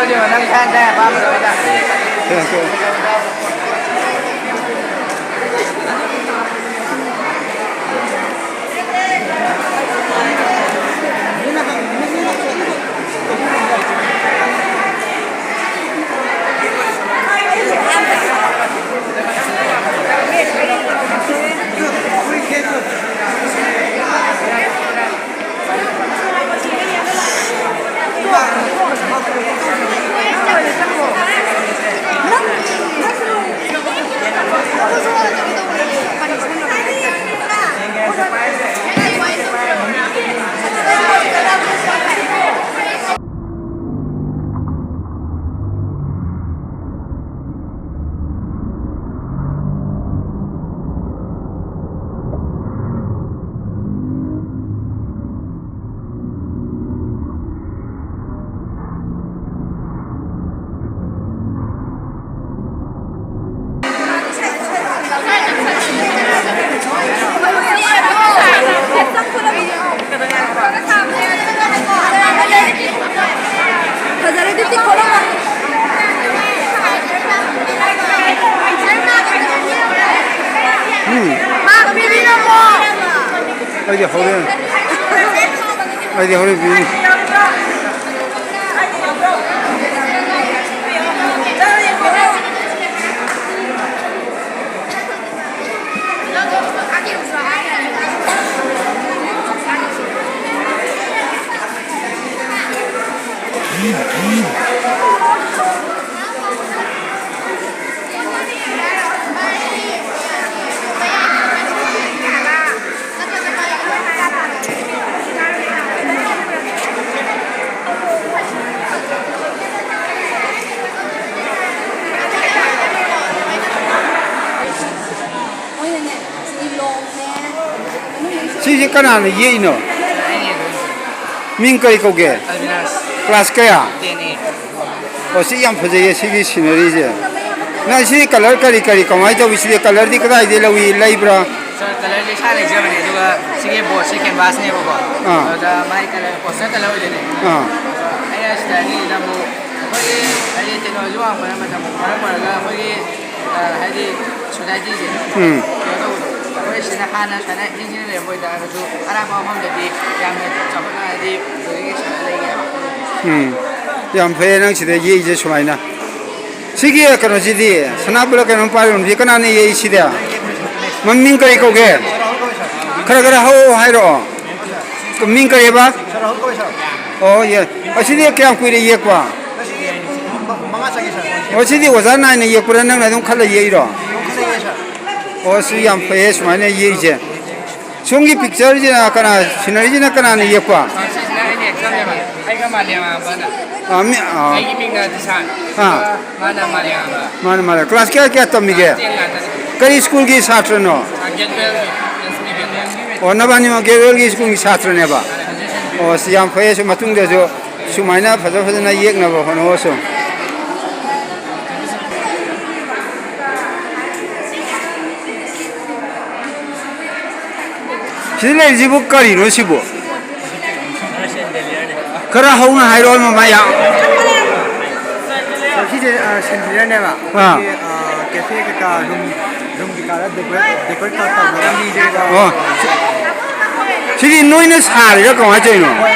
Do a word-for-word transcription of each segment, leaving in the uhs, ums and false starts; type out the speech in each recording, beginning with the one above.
ꯅꯪ ꯏꯁꯥ ꯏꯁꯥꯒꯤ ꯑꯄꯥꯝꯕꯗꯣ ꯍꯥꯏꯇꯥꯔꯦ꯫ ꯎꯝ꯫ ꯑꯩꯗꯤ ꯍꯣꯔꯦꯟ, ꯑꯩꯗꯤ ꯍꯣꯔꯦꯟ ꯄꯤꯅꯤ꯫ ꯁꯤꯁꯦ ꯀꯅꯥꯅ ꯌꯦꯛꯏꯅꯣ? ꯃꯤꯡ ꯀꯔꯤ ꯀꯧꯒꯦ? ꯑꯕꯤꯅꯥꯁ꯫ ꯀ꯭ꯂꯥꯁ ꯀꯌꯥ? ꯇꯦꯟ ꯑꯦ꯫ ꯑꯣ, ꯁꯤ ꯌꯥꯝ ꯐꯖꯩꯌꯦ, ꯁꯤꯒꯤ ꯁꯤꯅꯔꯤꯁꯦ꯫ ꯅꯪ ꯁꯤ ꯀꯂꯔ ꯀꯔꯤ ꯀꯔꯤ, ꯀꯃꯥꯏꯅ ꯇꯧꯏ? ꯁꯤꯗꯤ ꯀꯂꯔꯗꯤ ꯀꯗꯥꯏꯗꯒꯤ ꯂꯧꯏ, ꯂꯩꯕ꯭ꯔꯥ? ꯁꯥꯔ, ꯀꯂꯔꯁꯦ ꯏꯁꯥꯅ ꯂꯩꯖꯕꯅꯦ, ꯑꯗꯨꯒ ꯁꯤꯒꯤ ꯕꯣꯔꯗꯁꯦ ꯀꯦꯟꯚꯥꯁꯅꯦꯕꯀꯣ꯫ ꯑꯥ꯫ ꯑꯗꯨꯗ ꯃꯥꯏ ꯀꯂꯔ, ꯄꯣꯁꯇꯔ ꯀꯂꯔ ꯑꯣꯏꯗꯣꯏꯅꯦ꯫ ꯑꯥ꯫ ꯑꯗꯣ ꯑꯩꯅ ꯁꯤꯗ ꯑꯅꯤꯁꯤꯅ ꯑꯃꯨꯛ ꯑꯩꯈꯣꯏꯒꯤ ꯍꯥꯏꯗꯤ ꯇꯦꯛꯅꯣꯂꯣꯖꯤ ꯋꯥꯡꯕꯅ ꯃꯇꯝ ꯃꯔꯝ ꯑꯣꯏꯔꯒ ꯑꯩꯈꯣꯏꯒꯤ, ꯑ, ꯍꯥꯏꯗꯤ ꯁꯣꯁꯥꯏꯇꯤꯁꯦ ꯎꯝ꯫ ꯀꯩꯅꯣ ꯇꯧꯕꯗꯣ, ꯑꯩꯈꯣꯏ ꯁꯤꯗ ꯍꯥꯟꯅ ꯁꯨꯃꯥꯏꯅ ꯏꯆꯤꯛ ꯆꯤꯛꯅ ꯂꯩꯔꯝꯕ ꯑꯣꯏꯇꯥꯔꯒꯁꯨ ꯑꯔꯥꯞꯄ ꯃꯐꯝꯗꯗꯤ ꯌꯥꯝꯅ ꯆꯥꯎꯈꯠꯅ ꯍꯥꯏꯗꯤ ꯂꯣꯏꯅ ꯁꯥꯟꯅ ꯂꯩꯒꯦ ꯍꯥꯏꯕ꯫ ꯎꯝ꯫ ꯌꯥꯝ ꯐꯩꯌꯦ ꯅꯪ ꯁꯤꯗ ꯌꯦꯛꯏꯁꯦ ꯁꯨꯃꯥꯏꯅ꯫ ꯁꯤꯒꯤ ꯀꯩꯅꯣꯁꯤꯗꯤ, ꯁꯅꯥꯕꯨꯜꯂ ꯀꯩꯅꯣꯝ ꯄꯥꯏꯔꯤꯕꯁꯤ ꯀꯅꯥꯅ ꯌꯦꯛꯏꯁꯤꯗꯤ? ꯃꯃꯤꯡ ꯀꯔꯤ ꯀꯧꯒꯦ? ꯈꯔ ꯈꯔ ꯍꯧ ꯍꯥꯏꯔꯛꯑꯣ꯫ ꯃꯤꯡ ꯀꯔꯤꯕ? ꯑꯣ, ꯌꯦ-, ꯑꯁꯤꯗꯤ ꯀꯌꯥꯝ ꯀꯨꯏꯔꯦ ꯌꯦꯛꯄ? ꯑꯣ, ꯁꯤꯗꯤ ꯑꯣꯖꯥ ꯅꯥꯏꯅ ꯌꯦꯛꯄ꯭ꯔꯥ, ꯅꯪꯅ ꯑꯗꯨꯝ ꯈꯜꯂ ꯌꯦꯛꯏꯔꯣ? ꯑꯣ, ꯁꯤ ꯌꯥꯝ ꯐꯩꯌꯦ ꯁꯨꯃꯥꯏꯅ ꯌꯦꯛꯏꯁꯦ꯫ ꯁꯣꯝꯒꯤ ꯄꯤꯛꯆꯔꯁꯤꯅ ꯀꯅꯥ, ꯁꯤꯅꯔꯤꯁꯤꯅ ꯀꯅꯥꯅ ꯌꯦꯛꯄ? ꯁꯤꯁꯤꯅ ꯑꯩꯅ ꯑꯦꯛꯆꯝꯅꯦꯕ꯫ ꯑꯩꯒ ꯃꯥꯂꯦꯝꯉꯥꯟꯕꯅ꯫ ꯑꯥ, ꯃꯤ, ꯑꯥ꯫ ꯑꯩꯒꯤ ꯃꯤꯡꯅ ꯗꯤꯁꯥꯟ꯫ ꯑꯥ꯫ ꯃꯥꯅ ꯃꯥꯂꯦꯝꯉꯥꯟꯕ꯫ ꯃꯥꯅꯦ, ꯃꯥꯅꯦ꯫ ꯀ꯭ꯂꯥꯁ ꯀꯌꯥ ꯀꯌꯥ ꯇꯝꯃꯤꯒꯦ? ꯇꯦꯟ ꯉꯥꯛꯇꯅꯤ꯫ ꯀꯔꯤ ꯁ꯭ꯀꯨꯜꯒꯤ ꯁꯥꯇ꯭ꯔꯅꯣ? ꯑꯥ, ꯒꯦꯠꯋꯦꯜꯒꯤ, ꯑꯦꯁ ꯄꯤ ꯒꯦꯠꯋꯦꯜꯒꯤ꯫ ꯑꯣ, ꯅꯕꯥꯅꯤꯃꯛ ꯒꯦꯠꯋꯦꯜꯒꯤ ꯁ꯭ꯀꯨꯜꯒꯤ ꯁꯥꯇ꯭ꯔꯅꯦꯕ? ꯑꯣ, ꯁꯤ ꯌꯥꯝ ꯐꯩꯌꯦ꯫ ꯁꯤ ꯃꯇꯨꯡꯗꯁꯨ ꯁꯨꯃꯥꯏꯅ ꯐꯖ ꯐꯖꯅ ꯌꯦꯛꯅꯕ ꯍꯣꯠꯅꯧ꯫ ꯁꯤꯗ ꯂꯩꯔꯤꯁꯤꯕꯨ ꯀꯔꯤꯅꯣ ꯁꯤꯕꯨ? ꯈꯔ ꯍꯧꯅ ꯍꯥꯏꯔꯛꯑꯣ, ꯃꯃꯥ ꯌꯥꯝ꯫ ꯁꯤꯁꯦ, ꯑ, ꯁꯦꯟꯗ꯭ꯔꯤꯌꯔꯅꯦꯕ꯫ ꯑꯥ꯫ ꯑꯩꯈꯣꯏꯒꯤ, ꯑ, ꯀꯦꯐꯦ ꯀꯩꯀꯥ ꯔꯨꯝ, ꯔꯨꯝ ꯀꯩꯀꯥꯗ ꯗꯦꯀꯣꯔꯦꯠ, ꯗꯦꯀꯣꯔꯦꯠ ꯇꯧ-, ꯇꯧꯅꯕ ꯃꯤꯁꯦ꯫ ꯑꯣ꯫ ꯁꯤꯗꯤ ꯅꯣꯏꯅ ꯁꯥꯔꯤꯔꯥ ꯀꯃꯥꯏꯅ ꯇꯧꯔꯤꯅꯣ? ꯑꯩꯈꯣꯏ,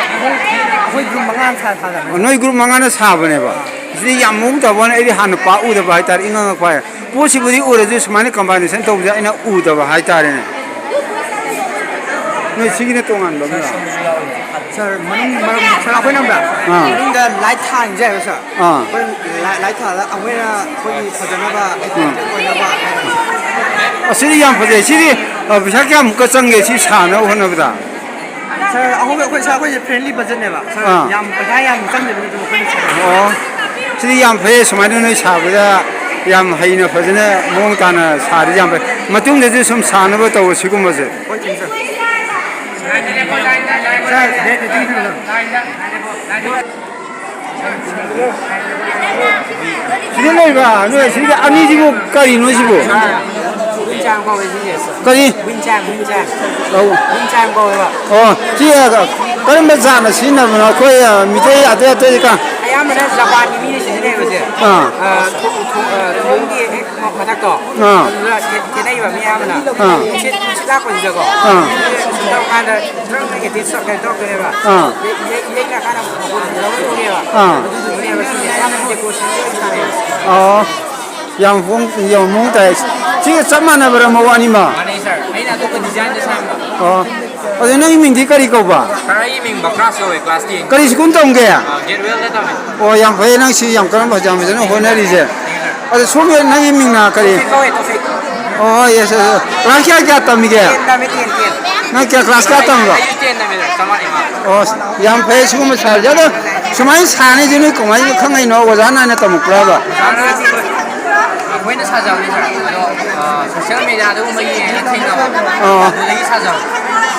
ꯑꯩꯈꯣꯏ ꯒ꯭ꯔꯨꯞ ꯃꯉꯥꯅ ꯁꯥ-, ꯁꯥꯖꯕꯅꯦ꯫ ꯑꯣ, ꯅꯣꯏ ꯒ꯭ꯔꯨꯞ ꯃꯉꯥꯅ ꯁꯥꯕꯅꯦꯕ꯫ ꯁꯤꯗꯤ ꯌꯥꯝ ꯃꯑꯣꯡ ꯇꯧꯕ ꯋꯥꯅꯤ, ꯑꯩꯗꯤ ꯍꯥꯟꯅ ꯄꯥꯛ ꯎꯗꯕ ꯍꯥꯏꯇꯥꯔꯦ, ꯏꯉꯥꯡ ꯉꯛꯄ ꯍꯥꯏ꯫ ꯄꯣꯠꯁꯤꯕꯨꯗꯤ ꯎꯔꯁꯨ ꯁꯨꯃꯥꯏꯅ ꯀꯝꯕꯥꯏꯅꯦꯁꯟ ꯇꯧꯕꯁꯦ ꯑꯩꯅ ꯎꯗꯕ ꯍꯥꯏꯇꯥꯔꯦꯅꯦ꯫ ꯅꯣꯏ ꯁꯤꯒꯤꯅ ꯇꯣꯉꯥꯟꯕ ꯑꯃ? ꯁꯥꯔ, ꯃꯅꯨꯡ, ꯃꯅꯨꯡ, ꯁꯥꯔ, ꯑꯩꯈꯣꯏꯅ ꯑꯃꯨꯛ ꯑꯥ꯫ ꯃꯅꯨꯡꯗ ꯂꯥꯏꯠ ꯊꯥꯟꯁꯦ ꯍꯥꯏꯕ, ꯁꯥꯔ꯫ ꯑꯥ꯫ ꯑꯩꯈꯣꯏ ꯂꯥꯏꯠ, ꯂꯥꯏꯠ ꯊꯥꯜꯂꯒ ꯑꯩꯈꯣꯏꯅ ꯑꯩꯈꯣꯏꯒꯤ ꯐꯖꯅꯕ, ꯑꯥ꯫ ꯑꯦꯇ꯭ꯔꯦꯛꯇꯤꯚ ꯑꯣꯏꯅꯕ꯫ ꯑꯁꯤꯗꯤ ꯌꯥꯝ ꯐꯖꯩ꯫ ꯁꯤꯗꯤ, ꯑ, ꯄꯩꯁꯥ ꯀꯌꯥꯃꯨꯛꯀ ꯆꯪꯒꯦ ꯁꯤ ꯁꯥꯅꯕ ꯍꯣꯠꯅꯕꯗ? ꯁꯥꯔ, ꯑꯩꯈꯣꯏ, ꯑꯩꯈꯣꯏ, ꯁꯥꯔ, ꯑꯩꯈꯣꯏꯁꯦ ꯐ꯭ꯔꯦꯟꯂꯤ ꯕꯖꯦꯠꯅꯦꯕ꯫ ꯁꯥꯔ, ꯑꯥ꯫ ꯌꯥꯝ ꯄꯩꯁꯥ ꯌꯥꯝ ꯆꯪꯗꯕꯤꯗ ꯑꯗꯨꯝ ꯑꯩꯈꯣꯏꯅ ꯁꯥꯖꯕ꯫ ꯑꯣ꯫ ꯁꯤꯗꯤ ꯌꯥꯝ ꯐꯩꯌꯦ, ꯁꯨꯃꯥꯏꯅ ꯅꯣꯏ ꯁꯥꯕꯗ ꯌꯥꯝ ꯍꯩꯅ ꯐꯖꯅ ꯃꯑꯣꯡ ꯇꯥꯅ ꯁꯥꯔꯤ ꯌꯥꯝ ꯐꯩ꯫ ꯃꯇꯨꯡꯗꯁꯨ ꯁꯨꯝ ꯁꯥꯅꯕ ꯇꯧꯔꯣ ꯁꯤꯒꯨꯝꯕꯁꯦ꯫ ꯍꯣꯏ, ꯊꯦꯡꯀ꯭ꯌꯨ, ꯁꯥꯔ꯫ ꯁꯥꯔ, ꯗꯦꯠ ꯑꯩꯠꯇꯤꯟ ꯊꯝꯃꯦ, ꯁꯥꯔ꯫ ꯁꯤꯗ ꯂꯩꯕ ꯅꯣꯏ ꯁꯤꯒꯤ ꯑꯅꯤꯁꯤꯕꯨ ꯀꯔꯤꯅꯣ ꯁꯤꯕꯨ? ꯆꯥꯡ ꯀꯧꯋꯦ ꯁꯤꯁꯦ꯫ ꯀꯔꯤ? ꯋꯤꯟ ꯆꯥꯡ, ꯋꯤꯟ ꯆꯥꯡ꯫ ꯑꯧ꯫ ꯋꯤꯟ ꯆꯥꯡ ꯀꯧꯋꯦꯕ꯫ ꯑꯣ, ꯁꯤ, ꯑ, ꯀꯔꯝꯕ ꯖꯥꯠꯅ ꯁꯤꯖꯤꯟꯅꯕꯅꯣ? ꯑꯩꯈꯣꯏ, ꯑ, ꯃꯤꯇꯩ ꯑꯇꯩ ꯑꯇꯩꯗꯤ ꯀ- ꯑꯌꯥꯝꯕꯅ ꯖꯄꯥꯟꯒꯤ ꯃꯤꯅ ꯁꯤꯖꯤꯟꯅꯩꯕꯁꯦ꯫ ꯑꯥ꯫ ꯑ, ꯊꯣ-, ꯊꯣ-, ꯑ, ꯊꯣꯡꯒꯤ ꯍꯦꯛ ꯃ-, ꯃꯊꯛꯇꯣ꯫ ꯑꯥ꯫ ꯑꯗꯨꯗ ꯈꯦ-, ꯈꯦꯠꯅꯩꯕ ꯃꯤ ꯑꯌꯥꯝꯕꯅ꯫ ꯑꯥ꯫ ꯅꯨꯡꯁꯤꯠ, ꯅꯨꯡꯁꯤꯠ ꯂꯥꯛꯄꯁꯤꯗꯀꯣ꯫ ꯑꯥ꯫ ꯁꯨꯝ ꯇꯧꯔꯀꯥꯟꯗ ꯗ꯭ꯔꯪ ꯑꯦꯇꯦꯆ ꯀꯩꯅꯣ ꯇꯧꯔꯛꯇꯣꯏꯅꯦꯕ꯫ ꯑꯥ꯫ ꯌꯩ-, ꯌꯩ-, ꯌꯩꯔꯀꯥꯟꯗ ꯃꯈꯣꯟ ꯐꯖꯕ ꯊꯣꯛꯑꯦꯕ꯫ ꯑꯥ꯫ ꯑꯗꯨꯗꯨꯒꯤꯅꯦꯕ ꯁꯤꯁꯦ ꯑꯌꯥꯝꯕꯅ ꯗꯦꯀꯣꯔꯦꯁꯟꯒꯤ ꯑꯣꯏꯅ ꯁꯥꯟꯅꯩꯕ꯫ ꯑꯣ꯫ ꯌꯥꯝ ꯍꯣꯡ-, ꯌꯥꯝ ꯃꯑꯣꯡ ꯇꯥꯏ꯫ ꯁꯤꯒ ꯆꯞ ꯃꯥꯟꯅꯕ꯭ꯔꯥ ꯃꯑꯣꯡ ꯑꯅꯤꯃꯛ? ꯃꯥꯟꯅꯩ, ꯁꯥꯔ꯫ ꯑꯩꯅ ꯑꯇꯣꯞꯄ ꯗꯤꯖꯥꯏꯟꯗ ꯁꯥꯍꯟꯕ꯫ ꯑꯣ꯫ ꯑꯗꯨ ꯅꯪꯒꯤ ꯃꯤꯡꯗꯤ ꯀꯔꯤ ꯀꯧꯕ? ꯁꯥꯔ, ꯑꯩꯒꯤ ꯃꯤꯡ ꯕꯀ꯭ꯔꯥꯁ ꯀꯧꯋꯦ, ꯀ꯭ꯂꯥꯁ ꯇꯦꯟ꯫ ꯀꯔꯤ ꯁ꯭ꯀꯨꯜ ꯇꯝꯒꯦ? ꯑ, ꯒꯦꯠꯋꯦꯜꯗ ꯇꯝꯃꯦ꯫ ꯑꯣ, ꯌꯥꯝ ꯐꯩ꯫ ꯅꯪ ꯁꯤ ꯌꯥꯝ ꯀꯔꯝꯕ ꯌꯥꯝ ꯐꯖꯅ ꯍꯣꯠꯅꯔꯤꯁꯦ? ꯊꯦꯡꯀ꯭ꯌꯨ, ꯁꯥꯔ꯫ ꯑꯗꯨ ꯁꯣꯝꯒꯤ ꯅꯪꯒꯤ ꯃꯤꯡꯅ ꯀꯔꯤ? ꯇꯣꯐꯤꯛ ꯀꯧꯋꯦ, ꯇꯣꯐꯤꯛ꯫ ꯑꯣ, ꯌꯦꯁ, ꯌꯦꯁ, ꯌꯦꯁ꯫ ꯀ꯭ꯂꯥꯁ ꯀꯌꯥ, ꯀꯌꯥ ꯇꯝꯃꯤꯒꯦ? ꯇꯦꯟ ꯇꯝꯃꯦ, ꯇꯦꯟ, ꯇꯦꯟ꯫ ꯅꯪ ꯀꯌꯥ, ꯀ꯭ꯂꯥꯁ ꯀꯌꯥ ꯇꯝꯃꯤꯕ? ꯑꯩꯁꯨ ꯇꯦꯟ ꯇꯝꯃꯦ, ꯁꯥꯔ, ꯆꯞ ꯃꯥꯟꯅꯩ, ꯃꯥ꯫ ꯑꯣ, ꯌꯥꯝ ꯐꯩ ꯁꯤꯒꯨꯝꯕ ꯁꯥꯔꯤꯁꯦ꯫ ꯑꯗꯣ ꯁꯨꯃꯥꯏꯅ ꯁꯥꯅꯤꯁꯦ ꯅꯣꯏ ꯀꯃꯥꯏꯅ ꯈꯪꯉꯛꯏꯅꯣ? ꯑꯣꯖꯥ ꯅꯥꯏꯅ ꯇꯝꯃꯛꯄ꯭ꯔꯕ? ꯑꯩꯈꯣꯏꯅ ꯁꯥꯖꯕꯅꯤ, ꯁꯥꯔ꯫ ꯑꯗꯣ, ꯑ, ꯁꯣꯁꯤꯌꯦꯜ ꯃꯦꯗꯤꯌꯥꯗꯒꯨꯝꯕ ꯌꯦꯡꯉꯒ ꯊꯦꯡꯅꯕ꯫ ꯑꯣ꯫ ꯑꯗꯨꯗꯒꯤ ꯁꯥꯖꯕꯅꯤ꯫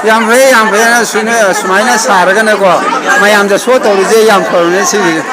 ꯌꯥꯝ ꯐꯩ, ꯌꯥꯝ ꯐꯩ꯫ ꯁꯨꯃꯥꯏꯅ, ꯁꯨꯃꯥꯏꯅ ꯁꯥꯔꯒꯅꯀꯣ, ꯃꯌꯥꯝꯗ ꯁꯣ ꯇꯧꯔꯤꯁꯦ ꯌꯥꯝ ꯐꯕꯅꯦ ꯁꯤꯒꯤꯁꯦ꯫